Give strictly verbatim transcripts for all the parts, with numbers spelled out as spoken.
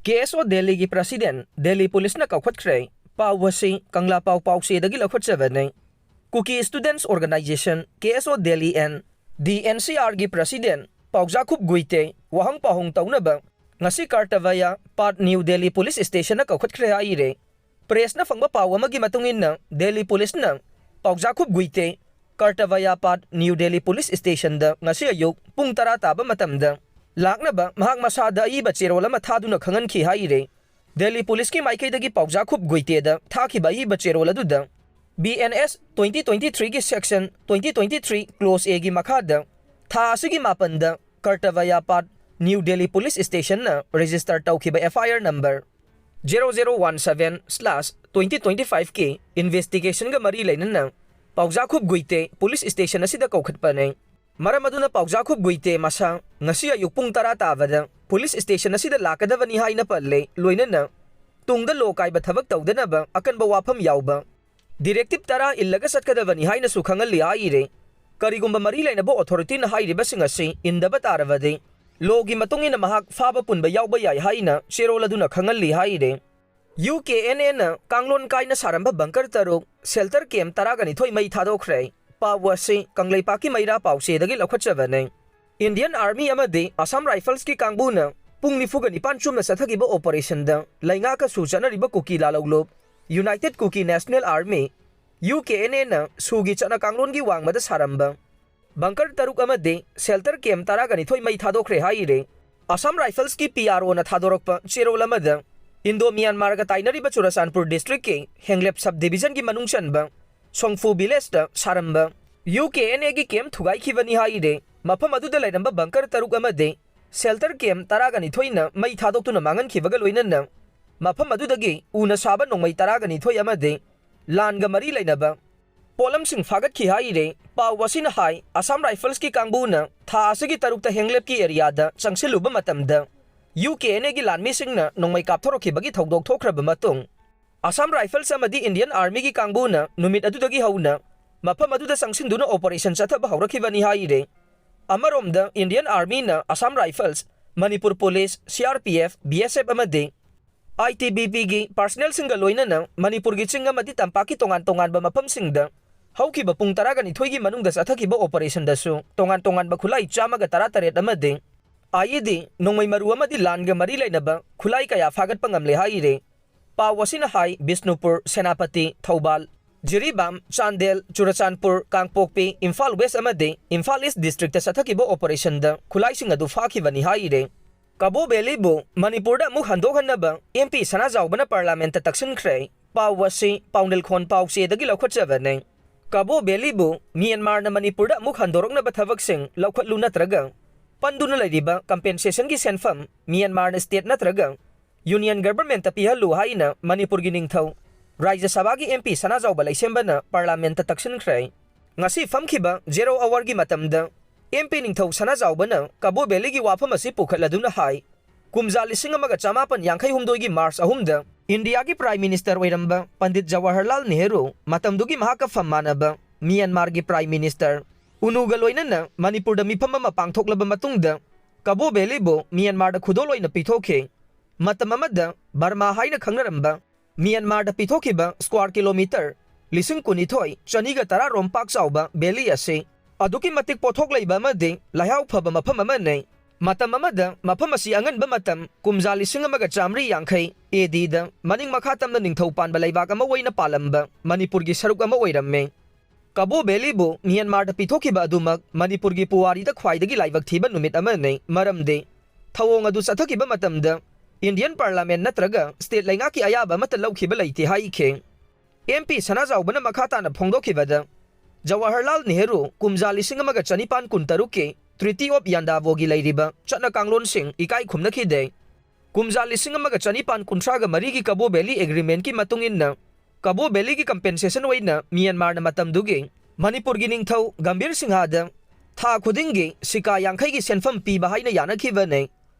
ꯀꯦ ꯑꯦꯁ ꯑꯣ ꯗꯦꯜꯂꯤꯒꯤ ꯄ꯭ꯔꯁꯤꯗꯦꯟ ꯗꯦꯜꯂꯤ ꯄꯨꯂꯤꯁꯅ ꯀꯧꯈꯠꯈ꯭ꯔꯦ꯫ ꯄꯥꯎ ꯑꯁꯤ ꯀꯪꯂꯥ ꯄꯥꯎ ꯄꯥꯎꯆꯦꯗꯒꯤ ꯂꯧꯈꯠꯆꯕꯅꯤ꯫ ꯀꯨꯀꯤ ꯁ꯭ꯇꯨꯗꯦꯟꯠꯁ ꯑꯣꯔꯒꯅꯥꯏꯖꯦꯁꯟ, ꯀꯦ ꯑꯦꯁ ꯑꯣ Delhi N D N C ꯑꯥꯔꯒꯤ president ꯄꯥꯎꯖꯥꯈꯨꯞ ꯒꯨꯏꯇꯦ ꯋꯥꯍꯪ ꯄꯥꯎꯍꯪ ꯇꯧꯅꯕ ꯉꯁꯤ ꯀꯔꯇꯕꯌꯥ ꯄꯥꯠ ꯅ꯭ꯌꯨ ꯗꯦꯜꯂꯤ ꯄꯨꯂꯤꯁ ꯁ꯭ꯇꯦꯁꯟꯗ ꯀꯧꯈꯠꯈ꯭ꯔꯦ ꯍꯥꯏꯔꯦ꯫ ꯄ꯭ꯔꯦꯁꯅ ꯐꯪꯕ ꯄꯥꯎ ꯑꯃꯒꯤ ꯃꯇꯨꯡ ꯏꯟꯅ, ꯗꯦꯜꯂꯤ ꯄꯨꯂꯤꯁꯅ ꯄꯥꯎꯖꯥꯈꯨꯞ ꯒꯨꯏꯇꯦ ꯀꯔꯇꯕꯌꯥ ꯄꯥꯠ ꯅ꯭ꯌꯨ ꯗꯦꯜꯂꯤ ꯄꯨꯂꯤꯁ ꯁ꯭ꯇꯦꯁꯟꯗ ꯉꯁꯤ ꯑꯌꯨꯛ ꯄꯨꯡ ꯇꯔꯥ ꯇꯥꯕ ꯃꯇꯝꯗ ꯂꯥꯛꯅꯕ ꯃꯍꯥꯛ ꯃꯁꯥꯗ ꯑꯏꯕ ꯆꯦꯔꯣꯜ ꯑꯃ ꯊꯥꯗꯨꯅ ꯈꯪꯍꯟꯈꯤ ꯍꯥꯏꯔꯦ꯫ ꯗꯦꯜꯂꯤ ꯄꯨꯂꯤꯁꯀꯤ ꯃꯥꯏꯀꯩꯗꯒꯤ ꯄꯥꯎꯖꯥꯈꯨꯞ ꯒꯨꯏꯇꯦꯗ ꯊꯥꯈꯤꯕ ꯑꯏꯕ ꯆꯦꯔꯣꯜ ꯑꯗꯨꯗ, B and S twenty twenty-three ꯒꯤ section twenty twenty-three clause A ꯒꯤ ꯃꯈꯥꯗ ꯊꯥ ꯑꯁꯤꯒꯤ ꯃꯥꯄꯟꯗ ꯀꯔꯇꯕꯌꯥ ꯄꯥꯠ ꯅ꯭ꯌꯨ ꯗꯦꯜꯂꯤ ꯄꯨꯂꯤꯁ ꯁ꯭ꯇꯦꯁꯟꯅ ꯔꯦꯖꯤꯁꯇꯔ ꯇꯧꯈꯤꯕ F I R number zero zero one seven slash twenty twenty-five ꯀꯤ ꯏꯟꯚꯦꯁꯇꯤꯒꯦꯁꯟꯒ ꯃꯔꯤ ꯂꯩꯅꯅ ꯄꯥꯎꯖꯥꯈꯨꯞ ꯒꯨꯏꯇꯦ ꯄꯨꯂꯤꯁ ꯁ꯭ꯇꯦꯁꯟ ꯑꯁꯤꯗ ꯀꯧꯈꯠꯄꯅꯤ꯫ ꯃꯔꯝ ꯑꯗꯨꯅ ꯄꯥꯎꯖꯥꯈꯨꯞ ꯒꯨꯏꯇꯦ ꯃꯁꯥ ꯉꯁꯤ ꯑꯌꯨꯛ ꯄꯨꯡ ꯇꯔꯥ ꯇꯥꯕꯗ ꯄꯨꯂꯤꯁ ꯁ꯭ꯇꯦꯁꯟ ꯑꯁꯤꯗ ꯂꯥꯛꯀꯗꯕꯅꯤ ꯍꯥꯏꯅ ꯄꯜꯂꯦ, ꯂꯣꯏꯅꯅ ꯇꯨꯡꯗ ꯂꯣ ꯀꯥꯏꯕ ꯊꯕꯛ ꯇꯧꯗꯅꯕ ꯑꯀꯟꯕ ꯋꯥꯐꯝ ꯌꯥꯎꯕ ꯗꯤꯔꯦꯛꯇꯤꯞ ꯇꯔꯥ ꯏꯜꯂꯒ ꯆꯠꯀꯗꯕꯅꯤ ꯍꯥꯏꯅꯁꯨ ꯈꯪꯍꯜꯂꯤ ꯍꯥꯏꯔꯦ꯫ ꯀꯔꯤꯒꯨꯝꯕ ꯃꯔꯤ ꯂꯩꯅꯕ ꯑꯣꯊꯣꯔꯤꯇꯤꯅ ꯍꯥꯏꯔꯤꯕꯁꯤꯡ ꯑꯁꯤ ꯏꯟꯗꯕ ꯇꯥꯔꯕꯗꯤ ꯂꯣꯒꯤ ꯃꯇꯨꯡ ꯏꯟꯅ ꯃꯍꯥꯛ ꯐꯥꯕ ꯄꯨꯟꯕ ꯌꯥꯎꯕ ꯌꯥꯏ ꯍꯥꯏꯅ ꯆꯦꯔꯣꯜ ꯑꯗꯨꯅ ꯈꯪꯍꯜꯂꯤ ꯍꯥꯏꯔꯦ꯫ ꯌꯨ ꯀꯦ ꯑꯦꯟ ꯑꯦꯅ ꯀꯥꯡꯂꯣꯟ ꯀꯥꯏꯅ ꯁꯥꯔꯝꯕ ꯕꯪꯀꯔ ꯇꯔꯨꯛ, ꯁꯦꯜꯇꯔ ꯀꯦꯝꯞ ꯇꯔꯥꯒ ꯅꯤꯊꯣꯏ ꯃꯩ ꯊꯥꯗꯣꯛꯈ꯭ꯔꯦ꯫ ꯄꯥꯎ ꯑꯁꯤ ꯀꯪꯂꯩꯄꯥꯛꯀꯤ ꯃꯩꯔꯥ ꯄꯥꯎꯆꯦꯗꯒꯤ ꯂꯧꯈꯠꯆꯕꯅꯤ꯫ ꯏꯟꯗꯤꯌꯟ ꯑꯥꯔꯃꯤ ꯑꯃꯗꯤ ꯑꯁꯥꯝ ꯔꯥꯏꯐꯜꯁꯀꯤ ꯀꯥꯡꯕꯨꯅ ꯄꯨꯡ ꯅꯤꯐꯨꯒ ꯅꯤꯄꯥꯟ ꯆꯨꯞꯅ ꯆꯠꯊꯈꯤꯕ ꯑꯣꯄꯔꯦꯁꯟꯗ ꯂꯩꯉꯥꯛꯀ ꯁꯨ ꯆꯠꯅꯔꯤꯕ ꯀꯨꯀꯤ ꯂꯥꯂꯧꯂꯨꯞ, united Kuki national army, U K N ꯑꯦꯅ ꯁꯨꯒꯤ ꯆꯠꯅ ꯀꯥꯡꯂꯣꯟꯒꯤ ꯋꯥꯡꯃꯗ ꯁꯥꯔꯝꯕ ꯕꯪꯀꯔ ꯇꯔꯨꯛ ꯑꯃꯗꯤ ꯁꯦꯜꯇꯔ ꯀꯦꯝꯞ ꯇꯔꯥꯒ ꯅꯤꯊꯣꯏ ꯃꯩ ꯊꯥꯗꯣꯛꯈ꯭ꯔꯦ ꯍꯥꯏꯔꯦ꯫ ꯑꯁꯥꯝ ꯔꯥꯏꯐꯜꯁꯀꯤ P R Oꯅ ꯊꯥꯗꯣꯔꯛꯄ ꯆꯦꯔꯣꯜ ꯑꯃꯗ, ꯏꯟꯗꯣ ꯃ꯭ꯌꯥꯟꯃꯥꯔꯒ ꯇꯥꯏꯅꯔꯤꯕ ꯆꯨꯔꯆꯥꯟꯄꯨꯔ ꯗꯤꯁꯇ꯭ꯔꯤꯛꯀꯤ ꯍꯦꯡꯂꯦꯞ ꯁꯕ ꯗꯤꯕꯤꯖꯟꯒꯤ ꯃꯅꯨꯡ ꯆꯟꯕ ꯁꯣꯡꯐꯨ ꯚꯤꯂꯦꯖꯇ ꯁꯥꯔꯝꯕ ꯌꯨ ꯀꯦ ꯑꯦꯟ ꯑꯦꯒꯤ ꯀꯦꯝꯞ ꯊꯨꯒꯥꯏꯈꯤꯕꯅꯤ ꯍꯥꯏꯔꯦ꯫ ꯃꯐꯝ ꯑꯗꯨꯗ ꯂꯩꯔꯝꯕ ꯕꯪꯀꯔ ꯇꯔꯨꯛ ꯑꯃꯗꯤ ꯁꯦꯜꯇꯔ ꯀꯦꯝꯞ ꯇꯔꯥꯒ ꯅꯤꯊꯣꯏꯅ ꯃꯩ ꯊꯥꯗꯣꯛꯇꯨꯅ ꯃꯥꯡꯍꯟꯈꯤꯕꯒ ꯂꯣꯏꯅꯅ ꯃꯐꯝ ꯑꯗꯨꯗꯒꯤ ꯎꯅ ꯁꯥꯕ ꯅꯣꯡꯃꯩ ꯇꯔꯥꯒ ꯅꯤꯊꯣꯏ ꯑꯃꯗꯤ ꯂꯥꯟꯒ ꯃꯔꯤ ꯂꯩꯅꯕ ꯄꯣꯠꯂꯝꯁꯤꯡ ꯐꯥꯒꯠꯈꯤ ꯍꯥꯏꯔꯦ꯫ ꯄꯥꯎ ꯑꯁꯤꯅ ꯍꯥꯏ, ꯑꯁꯥꯝ ꯔꯥꯏꯐꯜꯁꯀꯤ ꯀꯥꯡꯕꯨꯅ ꯊꯥ ꯑꯁꯤꯒꯤ ꯇꯔꯨꯛꯇ ꯍꯦꯡꯂꯦꯞꯀꯤ ꯑꯦꯔꯤꯌꯥꯗ ꯆꯪꯁꯤꯜꯂꯨꯕ ꯃꯇꯝꯗ ꯌꯨ ꯀꯦ ꯑꯦꯟ ꯑꯦꯒꯤ ꯂꯥꯟꯃꯤꯁꯤꯡꯅ ꯅꯣꯡꯃꯩ ꯀꯥꯞꯊꯣꯔꯛꯈꯤꯕꯒꯤ ꯊꯧꯗꯣꯛ ꯊꯣꯛꯈ꯭ꯔꯕ ꯃꯇꯨꯡ, ꯑꯁꯥꯝ ꯔꯥꯏꯐꯜꯁ ꯑꯃꯗꯤ ꯏꯟꯗꯤꯌꯟ ꯑꯥꯔꯃꯤꯒꯤ ꯀꯥꯡꯕꯨꯅ ꯅꯨꯃꯤꯠ ꯑꯗꯨꯗꯒꯤ ꯍꯧꯅ ꯃꯐꯝ ꯑꯗꯨꯗ ꯆꯪꯁꯤꯟꯗꯨꯅ ꯑꯣꯄꯔꯦꯁꯟ ꯆꯠꯊꯕ ꯍꯧꯔꯛꯈꯤꯕꯅꯤ ꯍꯥꯏꯔꯦ꯫ ꯑꯃꯔꯣꯝꯗ, ꯏꯟꯗꯤꯌꯟ ꯑꯥꯔꯃꯤꯅ Assam rifles Manipur police, C R P F, B S F ꯑꯃꯗꯤ ꯑꯥꯏ ꯇꯤ ꯕꯤ ꯄꯤꯒꯤ ꯄꯥꯔꯁꯅꯦꯜꯁꯤꯡꯒ ꯂꯣꯏꯅꯅ ꯃꯅꯤꯄꯨꯔꯒꯤ ꯆꯤꯡ ꯑꯃꯗꯤ ꯇꯝꯄꯥꯛꯀꯤ ꯇꯣꯉꯥꯟ ꯇꯣꯉꯥꯟꯕ ꯃꯐꯝꯁꯤꯡꯗ ꯍꯧꯈꯤꯕ ꯄꯨꯡ ꯇꯔꯥꯒ ꯅꯤꯊꯣꯏꯒꯤ ꯃꯅꯨꯡꯗ ꯆꯠꯊꯈꯤꯕ ꯑꯣꯄꯔꯦꯁꯟꯗꯁꯨ ꯇꯣꯉꯥꯟ ꯇꯣꯉꯥꯟꯕ ꯈꯨꯠꯂꯥꯏ ꯆꯥꯝꯃꯒ ꯇꯔꯥ ꯇꯔꯦꯠ ꯑꯃꯗꯤ ꯑꯥꯏ ꯏ ꯗꯤ, ꯅꯣꯡꯃꯩ ꯃꯔꯨ ꯑꯃꯗꯤ ꯂꯥꯟꯒ ꯃꯔꯤ ꯂꯩꯅꯕ ꯈꯨꯠꯂꯥꯏ ꯀꯌꯥ ꯐꯥꯒꯠꯄ ꯉꯝꯂꯦ ꯍꯥꯏꯔꯤ꯫ ꯄꯥꯎ ꯑꯁꯤꯅ ꯍꯥꯏ, ꯕꯤꯁꯅꯨꯄꯨꯔ, ꯁꯦꯅꯥꯄꯇꯤ, ꯊꯧꯕꯥꯜ, ꯖꯤꯔꯤꯕꯥꯝ, ꯆꯥꯟꯗꯦꯜ, ꯆꯨꯔꯆꯥꯟꯄꯨꯔ, ꯀꯥꯡꯄꯣꯛꯄꯤ, ꯏꯝꯐꯥꯜ ꯋꯦꯁ ꯑꯃꯗꯤ ꯏꯝꯐꯥꯜ ꯏꯁ ꯗꯤꯁꯇ꯭ꯔꯤꯛꯇ ꯆꯠꯊꯈꯤꯕ ꯑꯣꯄꯔꯦꯁꯟꯗ ꯈꯨꯠꯂꯥꯏꯁꯤꯡ ꯑꯗꯨ ꯐꯥꯈꯤꯕꯅꯤ ꯍꯥꯏꯔꯤ꯫ ꯀꯕꯣ ꯚꯦꯂꯤꯕꯨ ꯃꯅꯤꯄꯨꯔꯗ ꯑꯃꯨꯛ ꯍꯟꯗꯣꯛꯍꯟꯅꯕ ꯑꯦꯝ ꯄꯤ ꯁꯅꯥꯖꯥꯎꯕꯅ ꯄꯥꯔꯂꯥꯃꯦꯟꯠꯇ ꯇꯛꯁꯤꯟꯈ꯭ꯔꯦ꯫ ꯄꯥꯎ ꯑꯁꯤ ꯄꯥꯎꯅꯤꯜꯈꯣꯟ ꯄꯥꯎꯆꯦꯗꯒꯤ ꯂꯧꯈꯠꯆꯕꯅꯤ꯫ ꯀꯕꯣ ꯚꯦꯂꯤꯕꯨ ꯃ꯭ꯌꯥꯟꯃꯥꯔꯅ ꯃꯅꯤꯄꯨꯔꯗ ꯑꯃꯨꯛ ꯍꯟꯗꯣꯔꯛꯅꯕ ꯊꯕꯛꯁꯤꯡ ꯂꯧꯈꯠꯂꯨ ꯅꯠꯇ꯭ꯔꯒ ꯄꯟꯗꯨꯅ ꯂꯩꯔꯤꯕ ꯀꯝꯄꯦꯟꯁꯦꯁꯟꯒꯤ ꯁꯦꯟꯐꯝ ꯃ꯭ꯌꯥꯟꯃꯥꯔꯅ ꯁ꯭ꯇꯦꯠ ꯅꯠꯇ꯭ꯔꯒ ꯌꯨꯅꯤꯌꯟ ꯒꯚꯔꯟꯃꯦꯟꯠꯇ ꯄꯤꯍꯜꯂꯨ ꯍꯥꯏꯅ ꯃꯅꯤꯄꯨꯔꯒꯤ ꯅꯤꯡꯊꯧ ꯔꯥꯖ꯭ꯌ ꯁꯚꯥꯒꯤ ꯑꯦꯝ ꯄꯤ ꯁꯅꯥꯖꯥꯎꯕ ꯂꯩꯁꯦꯝꯕꯅ ꯄꯥꯔꯂꯥꯃꯦꯟꯠꯇ ꯇꯛꯁꯤꯟꯈ꯭ꯔꯦ꯫ ꯉꯁꯤ ꯐꯝꯈꯤꯕ ꯖꯦꯔꯣ ꯑꯋꯥꯔꯒꯤ ꯃꯇꯝꯗ ꯑꯦꯝ ꯄꯤ ꯅꯤꯡꯊꯧ ꯁꯅꯥꯖꯥꯎꯕꯅ ꯀꯕꯣ ꯚꯦꯂꯤꯒꯤ ꯋꯥꯐꯝ ꯑꯁꯤ ꯄꯨꯈꯠꯂꯗꯨꯅ ꯍꯥꯏ, ꯀꯨꯝꯖꯥ ꯂꯤꯁꯤꯡ ꯑꯃꯒ ꯆꯃꯥꯄꯟ ꯌꯥꯡꯈꯩ ꯍꯨꯝꯗꯣꯏꯒꯤ ꯃꯥꯔꯆ ꯑꯍꯨꯝꯗ ꯏꯟꯗꯤꯌꯥꯒꯤ ꯄ꯭ꯔꯥꯏꯝ ꯃꯤꯅꯤꯁꯇꯔ ꯑꯣꯏꯔꯝꯕ ꯄꯟꯗꯤꯠ ꯖꯋꯥꯍꯔꯂꯥꯜ ꯅꯦꯍꯔꯨ, ꯃꯇꯝꯗꯨꯒꯤ ꯃꯍꯥꯛꯀ ꯐꯝ ꯃꯥꯟꯅꯕ ꯃ꯭ꯌꯥꯟꯃꯥꯔꯒꯤ ꯄ꯭ꯔꯥꯏꯝ ꯃꯤꯅꯤꯁꯇꯔ ꯎꯅꯨꯒ ꯂꯣꯏꯅꯅ ꯃꯅꯤꯄꯨꯔꯗ ꯃꯤꯐꯝ ꯑꯃ ꯄꯥꯡꯊꯣꯛꯂꯕ ꯃꯇꯨꯡꯗ ꯀꯕꯣ ꯚꯦꯂꯤꯕꯨ ꯃ꯭ꯌꯥꯟꯃꯥꯔꯗ ꯈꯨꯗꯣꯜ ꯑꯣꯏꯅ ꯄꯤꯊꯣꯛꯈꯤ꯫ ꯃꯇꯝ ꯑꯃꯗ ꯕꯔꯃꯥ ꯍꯥꯏꯅ ꯈꯪꯅꯔꯝꯕ ꯃ꯭ꯌꯥꯟꯃꯥꯔꯗ ꯄꯤꯊꯣꯛꯈꯤꯕ ꯁ꯭ꯀ꯭ꯋꯥꯔ ꯀꯤꯂꯣꯃꯤꯇꯔ ꯂꯤꯁꯤꯡ ꯀꯨꯟꯅꯤꯊꯣꯏ ꯆꯅꯤꯒ ꯇꯔꯥ ꯔꯣꯝ ꯄꯥꯛ ꯆꯥꯎꯕ ꯚꯦꯂꯤ ꯑꯁꯤ ꯑꯗꯨꯛꯀꯤ ꯃꯇꯤꯛ ꯄꯣꯠꯊꯣꯛ ꯂꯩꯕ ꯑꯃꯗꯤ ꯂꯩꯍꯥꯎ ꯐꯕ ꯃꯐꯝ ꯑꯃꯅꯤ꯫ ꯃꯇꯝ ꯑꯃꯗ ꯃꯐꯝ ꯑꯁꯤ ꯑꯉꯟꯕ ꯃꯇꯝ, ꯀꯨꯝꯖꯥ ꯂꯤꯁꯤꯡ ꯑꯃꯒ ꯆꯥꯃꯔꯤ ꯌꯥꯡꯈꯩ ꯑꯦ ꯗꯤꯗ ꯃꯅꯤꯡ ꯃꯈꯥ ꯇꯝꯅ ꯅꯤꯡꯊꯧ ꯄꯥꯟꯕ ꯂꯩꯕꯥꯛ ꯑꯃ ꯑꯣꯏꯅ ꯄꯥꯜꯂꯝꯕ ꯃꯅꯤꯄꯨꯔꯒꯤ ꯁꯔꯨꯛ ꯑꯃ ꯑꯣꯏꯔꯝꯃꯤ꯫ ꯀꯕꯣ ꯚꯦꯂꯤꯕꯨ ꯃ꯭ꯌꯥꯟꯃꯥꯔꯗ ꯄꯤꯊꯣꯛꯈꯤꯕ ꯑꯗꯨꯃꯛ ꯃꯅꯤꯄꯨꯔꯒꯤ ꯄꯨꯋꯥꯔꯤꯗ ꯈ꯭ꯋꯥꯏꯗꯒꯤ ꯂꯥꯏꯕꯛ ꯊꯤꯕ ꯅꯨꯃꯤꯠ ꯑꯃꯅꯤ, ꯃꯔꯝꯗꯤ ꯊꯧꯑꯣꯡ ꯑꯗꯨ ꯆꯠꯊꯈꯤꯕ ꯃꯇꯝꯗ ꯏꯟꯗꯤꯌꯟ ꯄꯥꯔꯂꯥꯃꯦꯟꯠ ꯅꯠꯇ꯭ꯔꯒ ꯁ꯭ꯇꯦꯠ ꯂꯩꯉꯥꯛꯀꯤ ꯑꯌꯥꯕ ꯑꯃꯠꯇ ꯂꯧꯈꯤꯕ ꯂꯩꯇꯦ ꯍꯥꯏꯈꯤ꯫ ꯑꯦꯝ ꯄꯤ ꯁꯅꯥꯖꯥꯎꯕꯅ ꯃꯈꯥ ꯇꯥꯅ ꯐꯣꯡꯗꯣꯛꯈꯤꯕꯗ, ꯖꯋꯥꯍꯔꯂꯥꯜ ꯅꯦꯍꯔꯨ ꯀꯨꯝꯖꯥ ꯂꯤꯁꯤꯡ ꯑꯃꯒ ꯆꯅꯤꯄꯥꯟ ꯀꯨꯟꯇꯔꯨꯛꯀꯤ ꯇ꯭ꯔꯤꯇꯤ ꯑꯣꯐ ꯌꯥꯟꯗꯥꯕꯣꯒꯤ ꯂꯩꯔꯤꯕ ꯆꯠꯅ ꯀꯥꯡꯂꯣꯟꯁꯤꯡ ꯏꯀꯥꯏ ꯈꯨꯝꯅꯈꯤꯗꯦ꯫ ꯀꯨꯝꯖꯥ ꯂꯤꯁꯤꯡ ꯑꯃꯒ ꯆꯅꯤꯄꯥꯟ ꯀꯨꯟꯊ꯭ꯔꯥꯒ ꯃꯔꯤꯒꯤ ꯀꯕꯣ ꯚꯦꯂꯤ ꯑꯦꯒ꯭ꯔꯤꯃꯦꯟꯠꯀꯤ ꯃꯇꯨꯡ ꯏꯟꯅ, ꯀꯕꯣ ꯚꯦꯂꯤꯒꯤ ꯀꯝꯄꯦꯟꯁꯦꯁꯟ ꯑꯣꯏꯅ ꯃ꯭ꯌꯥꯟꯃꯥꯔꯅ ꯃꯇꯝꯗꯨꯒꯤ ꯃꯅꯤꯄꯨꯔꯒꯤ ꯅꯤꯡꯊꯧ ꯒꯝꯚꯤꯔ ꯁꯤꯡꯍꯗ ꯊꯥ ꯈꯨꯗꯤꯡꯒꯤ ꯁꯤꯀꯥ ꯌꯥꯡꯈꯩꯒꯤ ꯁꯦꯟꯐꯝ ꯄꯤꯕ ꯍꯥꯏꯅ ꯌꯥꯅꯈꯤꯕꯅꯤ꯫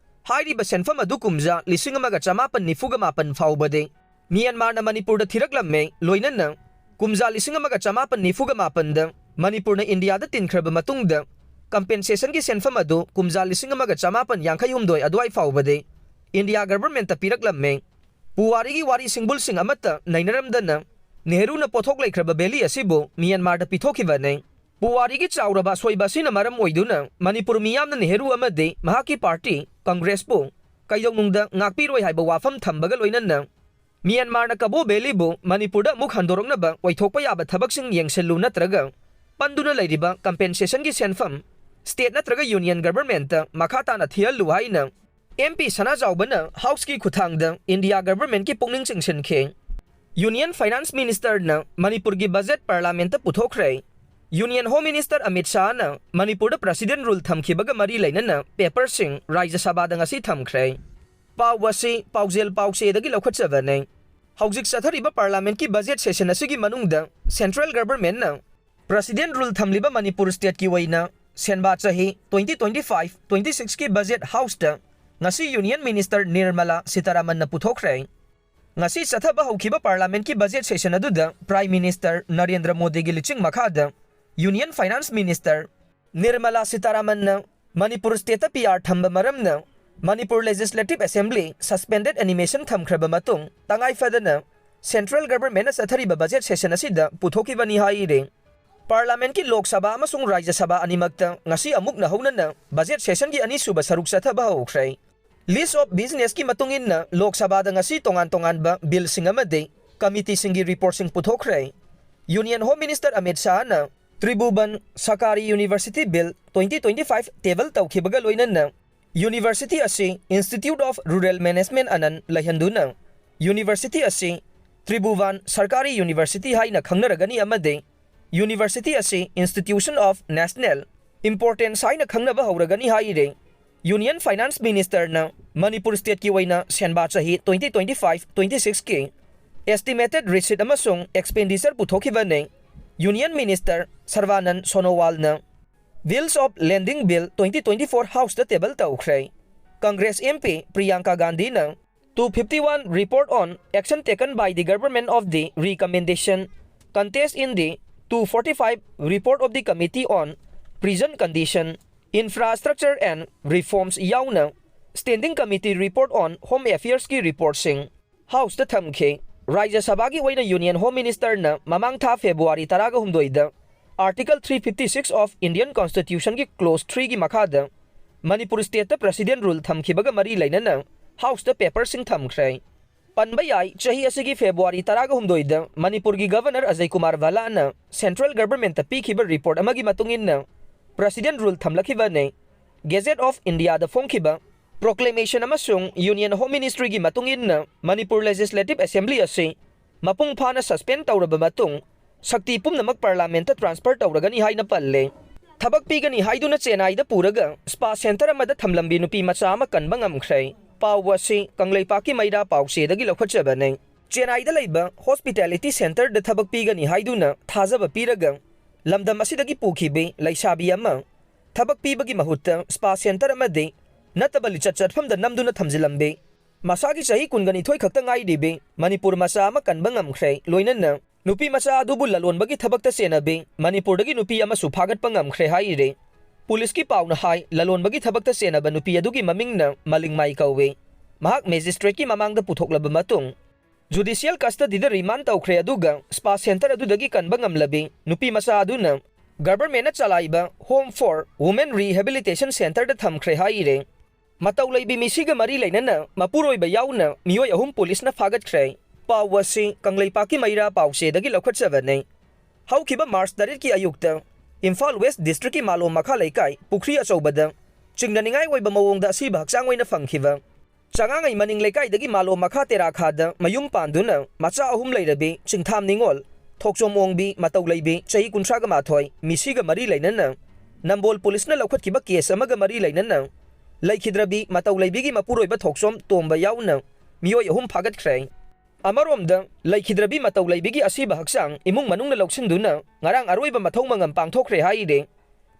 ꯍꯥꯏꯔꯤꯕ ꯁꯦꯟꯐꯝ ꯑꯗꯨ ꯀꯨꯝꯖꯥ ꯂꯤꯁꯤꯡ ꯑꯃꯒ ꯆꯃꯥꯄꯟ ꯅꯤꯐꯨꯒ ꯃꯥꯄꯟ ꯐꯥꯎꯕꯗꯤ ꯃ꯭ꯌꯥꯟꯃꯥꯔꯅ ꯃꯅꯤꯄꯨꯔꯗ ꯊꯤꯔꯛꯂꯝꯃꯦ, ꯂꯣꯏꯅꯅ ꯀꯨꯝꯖꯥ ꯂꯤꯁꯤꯡ ꯑꯃꯒ ꯆꯃꯥꯄꯟ ꯅꯤꯐꯨꯒ ꯃꯥꯄꯟꯗ ꯃꯅꯤꯄꯨꯔꯅ ꯏꯟꯗꯤꯌꯥꯗ ꯇꯤꯟꯈ꯭ꯔꯕ ꯃꯇꯨꯡꯗ, ꯀꯝꯄꯦꯟꯁꯦꯁꯟꯒꯤ ꯁꯦꯟꯐꯝ ꯑꯗꯨ ꯀꯨꯝꯖꯥ ꯂꯤꯁꯤꯡ ꯑꯃꯒ ꯆꯃꯥꯄꯟ ꯌꯥꯡꯈꯩ ꯍꯨꯝꯗꯣꯏ ꯑꯗꯨꯋꯥꯏ ꯐꯥꯎꯕꯗꯤ ꯏꯟꯗꯤꯌꯥ ꯒꯚꯔꯟꯃꯦꯟꯠꯇ ꯄꯤꯔꯛꯂꯝꯃꯤ꯫ ꯄꯨꯋꯥꯔꯤꯒꯤ ꯋꯥꯔꯤ ꯁꯤꯡꯕꯨꯜꯁꯤꯡ ꯑꯃꯠꯇ ꯅꯩꯅꯔꯝꯗꯅ ꯅꯦꯍꯔꯨꯅ ꯄꯣꯠꯊꯣꯛ ꯂꯩꯈ꯭ꯔꯕ ꯚꯦꯂꯤ ꯑꯁꯤꯕꯨ ꯃ꯭ꯌꯥꯟꯃꯥꯔꯗ ꯄꯤꯊꯣꯛꯈꯤꯕꯅꯤ꯫ ꯄꯨꯋꯥꯔꯤꯒꯤ ꯆꯥꯎꯔꯕ ꯑꯁꯣꯏꯕ ꯑꯁꯤꯅ ꯃꯔꯝ ꯑꯣꯏꯗꯨꯅ ꯃꯅꯤꯄꯨꯔ ꯃꯤꯌꯥꯝꯅ ꯅꯦꯍꯔꯨ ꯑꯃꯗꯤ ꯃꯍꯥꯛꯀꯤ ꯄꯥꯔꯇꯤ ꯀꯪꯒ꯭ꯔꯦꯁꯄꯨ ꯀꯩꯗꯧꯅꯨꯡꯗ ꯉꯥꯛꯄꯤꯔꯣꯏ ꯍꯥꯏꯕ ꯋꯥꯐꯝ ꯊꯝꯕꯒ ꯂꯣꯏꯅꯅ ꯃ꯭ꯌꯥꯟꯃꯥꯔꯅ ꯀꯕꯣ ꯚꯦꯂꯤꯕꯨ ꯃꯅꯤꯄꯨꯔꯗ ꯑꯃꯨꯛ ꯍꯟꯗꯣꯔꯛꯅꯕ ꯑꯣꯏꯊꯣꯛꯄ ꯌꯥꯕ ꯊꯕꯛꯁꯤꯡ ꯌꯦꯡꯁꯤꯜꯂꯨ ꯅꯠꯇ꯭ꯔꯒ ꯄꯟꯗꯨꯅ ꯂꯩꯔꯤꯕ ꯀꯝꯄꯦꯟꯁꯦꯁꯟꯒꯤ ꯁꯦꯟꯐꯝ ꯁ꯭ꯇꯦꯠ ꯅꯠꯇ꯭ꯔꯒ ꯌꯨꯅꯤꯌꯟ ꯒꯚꯔꯟꯃꯦꯟꯠꯇ ꯃꯈꯥ ꯇꯥꯅ ꯊꯤꯍꯜꯂꯨ ꯍꯥꯏꯅ ꯑꯦꯝ ꯄꯤ ꯁꯅꯥꯖꯥꯎꯕꯅ ꯍꯥꯎꯁꯀꯤ ꯈꯨꯠꯊꯥꯡꯗ ꯏꯟꯗꯤꯌꯥ ꯒꯚꯔꯟꯃꯦꯟꯠꯀꯤ ꯄꯨꯛꯅꯤꯡ ꯆꯤꯡꯁꯤꯟꯈꯤ꯫ ꯌꯨꯅꯤꯌꯟ ꯐꯥꯏꯅꯥꯟꯁ ꯃꯤꯅꯤꯁꯇꯔꯅ ꯃꯅꯤꯄꯨꯔꯒꯤ ꯕꯖꯦꯠ ꯄꯥꯔꯂꯥꯃꯦꯟꯠꯇ ꯄꯨꯊꯣꯛꯈ꯭ꯔꯦ꯫ ꯌꯨꯅꯤꯌꯟ ꯍꯣꯝ ꯃꯤꯅꯤꯁꯇꯔ ꯑꯃꯤꯠ ꯁꯥꯍꯅ ꯃꯅꯤꯄꯨꯔꯗ ꯄ꯭ꯔꯦꯁꯤꯗꯦꯟꯠ ꯔꯨꯜ ꯊꯝꯈꯤꯕꯒ ꯃꯔꯤ ꯂꯩꯅꯅ ꯄꯦꯄꯔꯁꯤꯡ ꯔꯥꯖ꯭ꯌ ꯁꯚꯥꯗ ꯉꯁꯤ ꯊꯝꯈ꯭ꯔꯦ꯫ ꯄꯥꯎ ꯑꯁꯤ ꯄꯥꯎꯖꯦꯜ ꯄꯥꯎꯆꯦꯗꯒꯤ ꯂꯧꯈꯠꯆꯕꯅꯤ꯫ ꯍꯧꯖꯤꯛ ꯆꯠꯊꯔꯤꯕ ꯄꯥꯔꯂꯥꯃꯦꯟꯠꯀꯤ ꯕꯖꯦꯠ ꯁꯦꯁꯟ ꯑꯁꯤꯒꯤ ꯃꯅꯨꯡꯗ ꯁꯦꯟꯇ꯭ꯔꯦꯜ ꯒꯚꯔꯟꯃꯦꯟꯠꯅ ꯄ꯭ꯔꯦꯁꯤꯗꯦꯟꯠ ꯔꯨꯜ ꯊꯝꯂꯤꯕ ꯃꯅꯤꯄꯨꯔ ꯁ꯭ꯇꯦꯠꯀꯤ ꯑꯣꯏꯅ ꯁꯦꯟꯕꯥ ꯆꯍꯤ twenty twenty-five twenty-six ꯀꯤ ꯕꯖꯦꯠ ꯍꯥꯎꯁꯇ ꯉꯁꯤ ꯌꯨꯅꯤꯌꯟ ꯃꯤꯅꯤꯁꯇꯔ ꯅꯤꯔꯃꯂꯥ ꯁꯤꯇꯥꯔꯥꯃꯟꯅ ꯄꯨꯊꯣꯛꯈ꯭ꯔꯦ꯫ ꯉꯁꯤ ꯆꯠꯊꯕ ꯍꯧꯈꯤꯕ ꯄꯥꯔꯂꯥꯃꯦꯟꯠꯀꯤ ꯕꯖꯦꯠ ꯁꯦꯁꯟ ꯑꯗꯨꯗ ꯄ꯭ꯔꯥꯏꯝ ꯃꯤꯅꯤꯁꯇꯔ ꯅꯔꯦꯟꯗ꯭ꯔ ꯃꯣꯗꯤꯒꯤ ꯂꯨꯆꯤꯡ ꯃꯈꯥꯗ ꯌꯨꯅꯤꯌꯟ ꯐꯥꯏꯅꯥꯟꯁ ꯃꯤꯅꯤꯁꯇꯔ ꯅꯤꯔꯃꯂꯥ ꯁꯤꯇꯥꯔꯥꯃꯟꯅ ꯃꯅꯤꯄꯨꯔ ꯁ꯭ꯇꯦꯠꯇ ꯄꯤ ꯑꯥꯔ ꯊꯝꯕ ꯃꯔꯝꯅ Manipur legislative assembly suspended animation ꯊꯝꯈ꯭ꯔꯕ ꯃꯇꯨꯡ ꯇꯉꯥꯏ ꯐꯗꯅ ꯁꯦꯟꯇ꯭ꯔꯦꯜ ꯒꯚꯔꯟꯃꯦꯟꯠꯅ ꯆꯠꯊꯔꯤꯕ ꯕꯖꯦꯠ ꯁꯦꯁꯟ ꯑꯁꯤꯗ ꯄꯨꯊꯣꯛꯈꯤꯕꯅꯤ ꯍꯥꯏꯔꯤ꯫ ꯄꯥꯔꯂꯥꯃꯦꯟꯠꯀꯤ ꯂꯣꯛ ꯁꯚꯥ ꯑꯃꯁꯨꯡ ꯔꯥꯖ꯭ꯌ ꯁꯚꯥ ꯑꯅꯤꯃꯛꯇ ꯉꯁꯤ ꯑꯃꯨꯛ ꯅꯧꯍꯧꯅꯅ ꯕꯖꯦꯠ ꯁꯦꯁꯟꯒꯤ ꯑꯅꯤꯁꯨꯕ ꯁꯔꯨꯛ ꯆꯠꯊꯕ ꯍꯧꯈ꯭ꯔꯦ꯫ ꯂꯤꯁ ꯑꯣꯐ ꯕꯤꯖꯤꯅꯦꯁꯀꯤ ꯃꯇꯨꯡ ꯏꯟꯅ ꯂꯣꯛ ꯁꯚꯥꯗ ꯉꯁꯤ ꯇꯣꯉꯥꯟ ꯇꯣꯉꯥꯟꯕ ꯕꯤꯜꯁꯤꯡ ꯑꯃꯗꯤ ꯀꯃꯤꯇꯤꯁꯤꯡꯒꯤ ꯔꯤꯄꯣꯔꯠꯁꯤꯡ ꯄꯨꯊꯣꯛꯈ꯭ꯔꯦ꯫ ꯌꯨꯅꯤꯌꯟ ꯍꯣꯝ ꯃꯤꯅꯤꯁꯇꯔ ꯑꯃꯤꯠ ꯁꯥꯍꯅ Tribhuvan Sarkari university bill twenty twenty-five table ꯇꯧꯈꯤꯕꯒ ꯂꯣꯏꯅꯅ ꯌꯨꯅꯤꯚꯔꯁꯤꯇꯤ ꯑꯁꯤ Institute of Rural Management ꯑꯅ ꯂꯩꯍꯟꯗꯨꯅ ꯌꯨꯅꯤꯚꯔꯁꯤꯇꯤ ꯑꯁꯤ ꯇ꯭ꯔꯤꯚꯨꯕꯟ ꯁꯔꯀꯥꯔꯤ ꯌꯨꯅꯤꯚꯔꯁꯤꯇꯤ ꯍꯥꯏꯅ ꯈꯪꯅꯔꯒꯅꯤ ꯑꯃꯗꯤ ꯌꯨꯅꯤꯚꯔꯁꯤꯇꯤ ꯑꯁꯤ Institution of National Importance ꯍꯥꯏꯅ ꯈꯪꯅꯕ ꯍꯧꯔꯒꯅꯤ ꯍꯥꯏꯔꯤ꯫ ꯌꯨꯅꯤꯌꯟ ꯐꯥꯏꯅꯥꯟꯁ ꯃꯤꯅꯤꯁꯇꯔꯅ ꯃꯅꯤꯄꯨꯔ ꯁ꯭ꯇꯦꯠꯀꯤ ꯑꯣꯏꯅ ꯁꯦꯟꯕꯥ ꯆꯍꯤ twenty twenty-five twenty-six ꯀꯤ ꯑꯦꯁꯇꯤꯃꯦꯇꯦꯗ ꯔꯤꯁꯤꯠ ꯑꯃꯁꯨꯡ ꯑꯦꯛꯁꯄꯦꯟꯗꯤꯆꯔ ꯄꯨꯊꯣꯛꯈꯤꯕꯅꯤ꯫ ꯌꯨꯅꯤꯌꯟ ꯃꯤꯅꯤꯁꯇꯔ ꯁꯔꯕꯥꯅꯟ ꯁꯣꯅꯣꯋꯥꯜꯅ Bills of Lending Bill twenty twenty-four ꯍꯥꯎꯁꯇ ꯇꯦꯕꯜ ꯇꯧꯈ꯭ꯔꯦ꯫ ꯀꯪꯒ꯭ꯔꯦꯁ ꯑꯦꯝ ꯄꯤ ꯄ꯭ꯔꯤꯌꯥꯡꯀꯥ ꯒꯥꯟꯙꯤꯅ two fifty-one Report on Action Taken by the Government of the Recommendation Contained in the two forty-five Report of the Committee on prison condition, infrastructure and reforms ꯌꯥꯎꯅ Standing Committee Report on Home Affairsꯀꯤ reportꯁꯤꯡ Houseꯇ ꯊꯝꯈꯤ꯫ ꯔꯥꯖ꯭ꯌ ꯁꯚꯥꯒꯤ ꯑꯣꯏꯅ Union Home Ministerꯅ ꯃꯃꯥꯡ ꯊꯥ February ꯇꯔꯥꯒ ꯍꯨꯝꯗꯣꯏꯗ Article three fifty-six of Indian Constitutionꯒꯤ Clause threeꯒꯤ ꯃꯈꯥꯗ Manipur stateꯇ President Rule ꯊꯝꯈꯤꯕꯒ ꯃꯔꯤ ꯂꯩꯅꯅ Houseꯇ paperꯁꯤꯡ ꯊꯝꯈ꯭ꯔꯦ꯫ ꯄꯟꯕ ꯌꯥꯏ, ꯆꯍꯤ ꯑꯁꯤꯒꯤ February ꯇꯔꯥꯒ ꯍꯨꯝꯗꯣꯏꯗ ꯃꯅꯤꯄꯨꯔꯒꯤ Governor ꯑꯖꯌ ꯀꯨꯃꯥꯔ ꯚꯜꯂꯥꯅ Central Governmentꯇ ꯄꯤꯈꯤꯕ report ꯑꯃꯒꯤ ꯃꯇꯨꯡ ꯏꯟꯅ President Rule ꯊꯝꯂꯛꯈꯤꯕꯅꯤ꯫ Gazette of Indiaꯗ ꯐꯣꯡꯈꯤꯕ proclamation ꯑꯃꯁꯨꯡ Union Home Ministryꯒꯤ ꯃꯇꯨꯡ ꯏꯟꯅ ꯃꯅꯤꯄꯨꯔ Legislative Assembly ꯑꯁꯤ ꯃꯄꯨꯡ ꯐꯥꯅ suspend ꯇꯧꯔꯕ ꯃꯇꯨꯡ ꯁꯛꯇꯤ ꯄꯨꯝꯅꯃꯛ Parliamentꯇ transfer ꯇꯧꯔꯒꯅꯤ ꯍꯥꯏꯅ ꯄꯜꯂꯦ꯫ ꯊꯕꯛ ꯄꯤꯒꯅꯤ ꯍꯥꯏꯗꯨꯅ ꯆꯦꯟꯅꯥꯏꯗ ꯄꯨꯔꯒ spa centre ꯑꯃꯗ ꯊꯝꯂꯝꯕꯤ ꯅꯨꯄꯤ ꯃꯆꯥ ꯑꯃ ꯀꯟꯕ ꯉꯝꯈ꯭ꯔꯦ꯫ ꯄꯥꯎ ꯑꯁꯤ ꯀꯪꯂꯩꯄꯥꯛꯀꯤ ꯃꯩꯔꯥ ꯄꯥꯎꯆꯦꯗꯒꯤ ꯂꯧꯈꯠꯆꯕꯅꯤ꯫ ꯆꯦꯟꯅꯥꯏꯗ ꯂꯩꯕ hospitality centreꯗ ꯊꯕꯛ ꯄꯤꯒꯅꯤ ꯍꯥꯏꯗꯨꯅ ꯊꯥꯖꯕ ꯄꯤꯔꯒ ꯂꯝꯗꯝ ꯑꯁꯤꯗꯒꯤ ꯄꯨꯈꯤꯕꯤ ꯂꯩꯁꯥꯕꯤ ꯑꯃ ꯊꯕꯛ ꯄꯤꯕꯒꯤ ꯃꯍꯨꯠꯇ spa centre ꯑꯃꯗꯤ ꯅꯠꯇꯕ ꯂꯤꯆꯠ ꯆꯠꯐꯝꯗ ꯅꯝꯗꯨꯅ ꯊꯝꯖꯤꯜꯂꯝꯕꯤ ꯃꯁꯥꯒꯤ ꯆꯍꯤ ꯀꯨꯟꯒ ꯅꯤꯊꯣꯏ ꯈꯛꯇ ꯉꯥꯏꯔꯤꯕꯤ ꯃꯅꯤꯄꯨꯔ ꯃꯆꯥ ꯑꯃ ꯀꯟꯕ ꯉꯝꯈ꯭ꯔꯦ꯫ ꯂꯣꯏꯅꯅ ꯅꯨꯄꯤ ꯃꯆꯥ ꯑꯗꯨꯕꯨ ꯂꯂꯣꯟꯕꯒꯤ ꯊꯕꯛꯇ ꯆꯦꯟꯅꯕꯤ ꯃꯅꯤꯄꯨꯔꯗꯒꯤ ꯅꯨꯄꯤ ꯑꯃꯁꯨ ꯐꯥꯒꯠꯄ ꯉꯝꯈ꯭ꯔꯦ ꯍꯥꯏꯔꯤ꯫ ꯄꯨꯂꯤꯁꯀꯤ ꯄꯥꯎꯅ ꯍꯥꯏ, ꯂꯂꯣꯟꯕꯒꯤ ꯊꯕꯛꯇ ꯆꯦꯟꯅꯕ ꯅꯨꯄꯤ ꯑꯗꯨꯒꯤ ꯃꯃꯤꯡꯅ ꯃꯥꯂꯤꯡꯃꯥꯏ ꯀꯧꯏ꯫ ꯃꯍꯥꯛ magistrateꯀꯤ ꯃꯃꯥꯡꯗ ꯄꯨꯊꯣꯛꯂꯕ ꯃꯇꯨꯡ judicial custodyꯗ remand ꯇꯧꯈ꯭ꯔꯦ, ꯑꯗꯨꯒ spa centre ꯑꯗꯨꯗꯒꯤ ꯀꯟꯕ ꯉꯝꯂꯕꯤ ꯅꯨꯄꯤ ꯃꯆꯥ ꯑꯗꯨꯅ governmentꯅ ꯆꯂꯥꯏꯕ Home for Women Rehabilitation Centreꯗ ꯊꯝꯈ꯭ꯔꯦ ꯍꯥꯏꯔꯦ꯫ ꯃꯇꯧ ꯂꯩꯕꯤ ꯃꯤꯁꯤꯒ ꯃꯔꯤ ꯂꯩꯅꯅ ꯃꯄꯨꯔꯣꯏꯕ ꯌꯥꯎꯅ ꯃꯤꯑꯣꯏ ꯑꯍꯨꯝ ꯄꯨꯂꯤꯁꯅ ꯐꯥꯒꯠꯈ꯭ꯔꯦ꯫ ꯄꯥꯎ ꯑꯁꯤ ꯀꯪꯂꯩꯄꯥꯛꯀꯤ ꯃꯩꯔꯥ ꯄꯥꯎꯆꯦꯗꯒꯤ ꯂꯧꯈꯠꯆꯕꯅꯤ꯫ ꯍꯧꯈꯤꯕ March ꯇꯔꯦꯠꯀꯤ ꯑꯌꯨꯛꯇ ꯏꯝꯐꯥꯜ West Districtꯀꯤ ꯃꯥꯂꯣꯝ ꯃꯈꯥ ꯂꯩꯀꯥꯏ ꯄꯨꯈ꯭ꯔꯤ ꯑꯆꯧꯕꯗ ꯆꯤꯡꯅꯅꯤꯡꯉꯥꯏ ꯑꯣꯏꯕ ꯃꯑꯣꯡꯗ ꯑꯁꯤꯕ ꯍꯛꯆꯥꯡ ꯑꯣꯏꯅ ꯐꯪꯈꯤꯕ ꯆꯉꯥꯡꯉꯩ ꯃꯅꯤꯡ ꯂꯩꯀꯥꯏꯗꯒꯤ ꯃꯥꯂꯣꯝ ꯃꯈꯥ ꯇꯦꯔꯥꯈꯥꯗ ꯃꯌꯨꯝ ꯄꯥꯟꯗꯨꯅ ꯃꯆꯥ ꯑꯍꯨꯝ ꯂꯩꯔꯕꯤ ꯆꯤꯡꯊꯥꯝ ꯅꯤꯉꯣꯜ, ꯊꯣꯛꯆꯣꯝ ꯑꯣꯡꯕꯤ, ꯃꯇꯧ ꯂꯩꯕꯤ, ꯆꯍꯤ ꯀꯨꯟꯊ꯭ꯔꯥꯒ ꯃꯥꯊꯣꯏ, ꯃꯤꯁꯤꯒ ꯃꯔꯤ ꯂꯩꯅꯅ ꯅꯝꯕꯣꯜ ꯄꯨꯂꯤꯁꯅ ꯂꯧꯈꯠꯈꯤꯕ case ꯑꯃꯒ ꯃꯔꯤ ꯂꯩꯅꯅ ꯂꯩꯈꯤꯗ꯭ꯔꯕꯤ ꯃꯇꯧ ꯂꯩꯕꯤꯒꯤ ꯃꯄꯨꯔꯣꯏꯕ ꯊꯣꯛꯆꯣꯝ ꯇꯣꯝꯕ ꯌꯥꯎꯅ ꯃꯤꯑꯣꯏ ꯑꯍꯨꯝ ꯐꯥꯒꯠꯈ꯭ꯔꯦ꯫ ꯑꯃꯔꯣꯝꯗ, ꯂꯩꯈꯤꯗ꯭ꯔꯕꯤ ꯃꯇꯧ ꯂꯩꯕꯤꯒꯤ ꯑꯁꯤꯕ ꯍꯛꯆꯥꯡ ꯏꯃꯨꯡ ꯃꯅꯨꯡꯅ ꯂꯧꯁꯤꯟꯗꯨꯅ ꯉꯔꯥꯡ ꯑꯔꯣꯏꯕ ꯃꯊꯧ ꯃꯉꯝ ꯄꯥꯡꯊꯣꯛꯈ꯭ꯔꯦ ꯍꯥꯏꯔꯤ꯫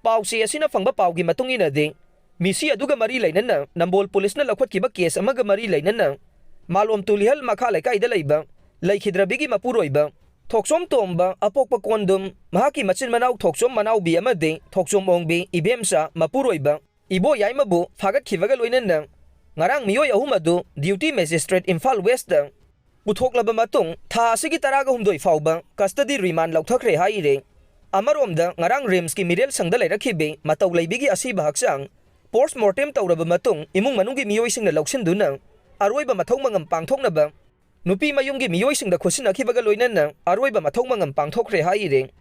ꯄꯥꯎꯆꯦ ꯑꯁꯤꯅ ꯐꯪꯕ ꯄꯥꯎꯒꯤ ꯃꯇꯨꯡ ꯏꯟꯅꯗꯤ, ꯃꯤꯁꯤ ꯑꯗꯨꯒ ꯃꯔꯤ ꯂꯩꯅꯅ ꯅꯝꯕꯣꯜ ꯄꯨꯂꯤꯁꯅ ꯂꯧꯈꯠꯈꯤꯕ case ꯑꯃꯒ ꯃꯔꯤ ꯂꯩꯅꯅ ꯃꯥꯂꯣꯝ ꯇꯨꯂꯤꯍꯜ ꯃꯈꯥ ꯂꯩꯀꯥꯏꯗ ꯂꯩꯕ ꯂꯩꯈꯤꯗ꯭ꯔꯕꯤꯒꯤ ꯃꯄꯨꯔꯣꯏꯕ ꯊꯣꯛꯆꯣꯝ ꯇꯣꯝꯕ, ꯑꯄꯣꯛꯄ ꯀꯣꯟꯗꯨꯝ, ꯃꯍꯥꯛꯀꯤ ꯃꯆꯤꯟ ꯃꯅꯥꯎ ꯊꯣꯛꯆꯣꯝ ꯃꯅꯥꯎꯕꯤ ꯑꯃꯗꯤ ꯊꯣꯛꯆꯣꯝ ꯑꯣꯡꯕꯤ, ꯏꯕꯦꯝꯆꯥ, ꯃꯄꯨꯔꯣꯏꯕ ꯏꯕꯣ ꯌꯥꯏꯃꯕꯨ ꯐꯥꯒꯠꯈꯤꯕꯒ ꯂꯣꯏꯅꯅ ꯉꯔꯥꯡ ꯃꯤꯑꯣꯏ ꯑꯍꯨꯝ ꯑꯗꯨ duty magistrate ꯏꯝꯐꯥꯜ ꯋꯦꯁꯇ ꯄꯨꯊꯣꯛꯂꯕ ꯃꯇꯨꯡ ꯊꯥ ꯑꯁꯤꯒꯤ ꯇꯔꯥꯒ ꯍꯨꯝꯗꯣꯏ ꯐꯥꯎꯕ custody remand ꯂꯧꯊꯈ꯭ꯔꯦ ꯍꯥꯏꯔꯦ꯫ ꯑꯃꯔꯣꯝꯗ ꯉꯔꯥꯡ ꯔꯤꯝꯁꯀꯤ ꯃꯤꯔꯦꯜ ꯁꯪꯗ ꯂꯩꯔꯛꯈꯤꯕꯤ ꯃꯇꯧ ꯂꯩꯕꯤꯒꯤ ꯑꯁꯤꯕ ꯍꯛꯆꯥꯡ post mortem ꯇꯧꯔꯕ ꯃꯇꯨꯡ ꯏꯃꯨꯡ ꯃꯅꯨꯡꯒꯤ ꯃꯤꯑꯣꯏꯁꯤꯡꯅ ꯂꯧꯁꯤꯟꯗꯨꯅ ꯑꯔꯣꯏꯕ ꯃꯊꯧ ꯃꯉꯝ ꯄꯥꯡꯊꯣꯛꯅꯕ ꯅꯨꯄꯤ ꯃꯌꯨꯝꯒꯤ ꯃꯤꯑꯣꯏꯁꯤꯡꯗ ꯈꯨꯠꯁꯤꯟꯅꯈꯤꯕꯒ ꯂꯣꯏꯅꯅ ꯑꯔꯣꯏꯕ ꯃꯊꯧ ꯃꯉꯝ ꯄꯥꯡꯊꯣꯛꯈ꯭ꯔꯦ ꯍꯥꯏꯔꯦ꯫